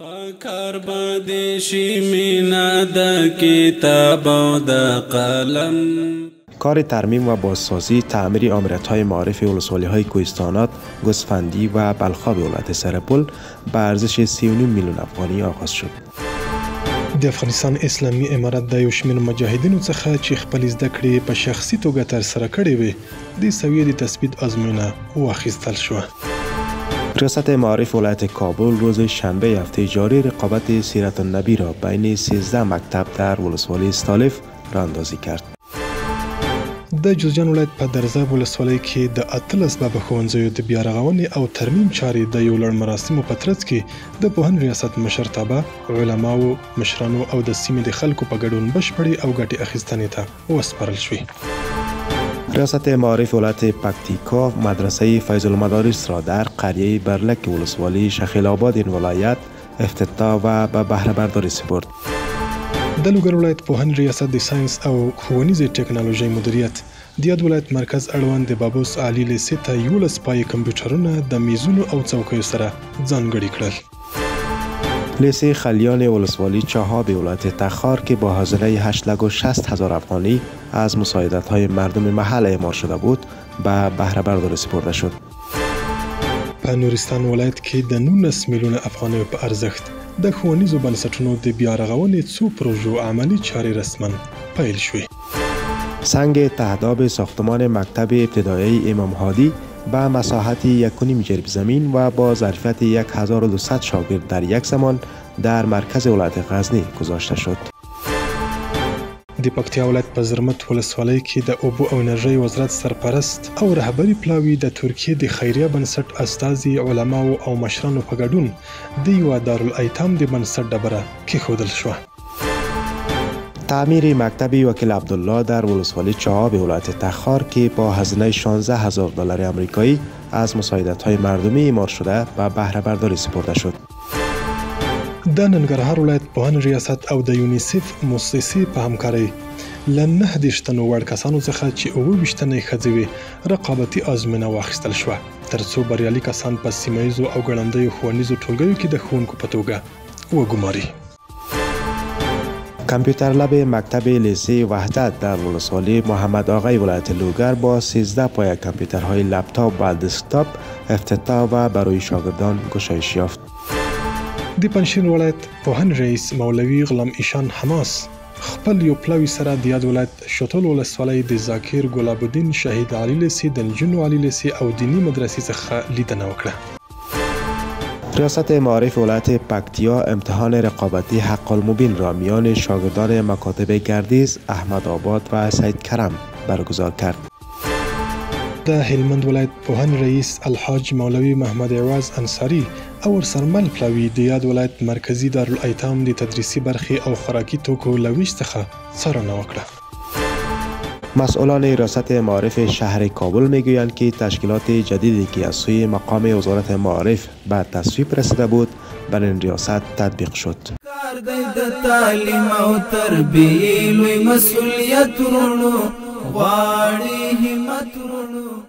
پکار باندې شي مینا د کتاب او د قلم. کار ترمیم و بازسازی تعمیر آمریت‌های معارف ولسوالی‌های کوهستانات، گوسفندی و بلخاب ولایت سرپل به ارزش 3.5 میلیون افغانی آغاز شد. د افغانستان اسلامي امارت د یو شمېر مجاهدینو څخه چې خپلې زده کړې یې په شخصي توګه ترسره کړې وې، د سویې د تثبیت ازموینه واخیستل شوه. ریاست معارف ولایت کابل روز شنبه هفته جاری رقابت سیرت النبی را بین 13 مکتب در ولسوالی استالف راه اندازی کرد. د جوزجان ولایت په درزاب ولسوالۍ کې د 18 بابه ښوونځیو د بیارغونې او ترمیم چارې د یو لړ مراسمو په ترڅ کې د پوهنې ریاست مشرتابه، علماو، مشرانو او د سیمې د خلکو په ګډون بشپړې او ګټې اخیستنې ته وسپارل شوې. ریاست معارف ولایت پکتیکا مدرسه فیض المدارس را در قریه برلک ولسوالی شخیل آباد این ولایت افتتاح و به بهره برداری سپرد. د لوګر ولایت پوهنې ریاست د ساینس او ښوونیزې ټکنالوژۍ مدیریت د یاد ولایت مرکز اړوند د بابوس عالي لیسې ته 11 پایې کمپیوټرونه د میزونو او څوکیو سره ځانګړي کړل. لیسه خلیان ولسوالی چهاب ولایت تخار که با هزینه 860,000 افغانی از مساعدت‌های مردم محل اعمار شده بود به بهره برداری سپرده شد. په نورستان ولایت کې د 19 میلیونه افغانیو په ارزښت د ښوونیزو بنسټونو د بیارغونې څو پروژو عملي چارې رسما پیل شوې. سنگ تهداب ساختمان مکتب ابتدایی امام هادی به مساحت 1.5 جریب زمین و با ظرفیت 1200 شاگرد در یک زمان در مرکز ولایت غزنی گذاشته شد. د پکتیا ولایت په زرمت ولسوالۍ کې د اوبو او انرژۍ وزارت سرپرست او رهبري پلاوي د ترکیې د خیریه بنسټ استازي، علماو او مشرانو په ګډون د یوه دارالایتام د بنسټ ډبره کېښودل شوه. تعمیر مکتب وکیل عبدالله در ولسوالی چهاب ولایت تخار که با هزینه 16,000 دلار آمریکایی از مساعدت‌های مردمی اعمار شده به بهره برداری سپرده شد. د ننګرهار ولایت پوهنې ریاست او د یونیسف موسسې په همکارۍ له 39 تنو وړ کسانو څخه چې 27 تنه یې ښځې وې رقابتي ازموینه واخیستل شوه، ترڅو بریالي کسان په سیمه ییزو او ګړندیو ښوونیزو ټولګیو کې د ښوونکو په توګه وګماري. کامپیوتر لب مکتب لیسه وحدت در ولسوالی محمد آقای ولایت لوگر با 13 پایه کامپیوترهای لپتاپ و دسکتاپ افتتاح و برای شاگردان گشایش یافت. د پنجشیر ولایت پوهنې رئیس مولوي غلام ایشان حماس خپل یو پلاوي سره د یاد ولایت شتول ولسوالۍ د ذاکر ګلاب الدین شهید عالي لیسې، د نجونو عالي لیسې او دیني مدرسې څخه لیدنه وکړه. ریاست معارف ولایت پکتیا امتحان رقابتی حق المبین را میان شاگردان مکاتب گردیز، احمد آباد و سید کرم برگزار کرد. د هلمند ولایت پوهنې رئیس الحاج مولوي محمد عوض انصاري او ورسره مل پلاوي د یاد ولایت مرکزي دارالایتام د تدریسي برخې او خوراکي توکو له ویش څخه څارنه وکړه. مسئولان ریاست معارف شهر کابل میگویند که تشکیلات جدیدی که از سوی مقام وزارت معارف به تصویب رسیده بود بر این ریاست تطبیق شد. کار دی د تعلیم او تربیې لوی مسؤلیت وروڼو، غواړي همت وروڼو.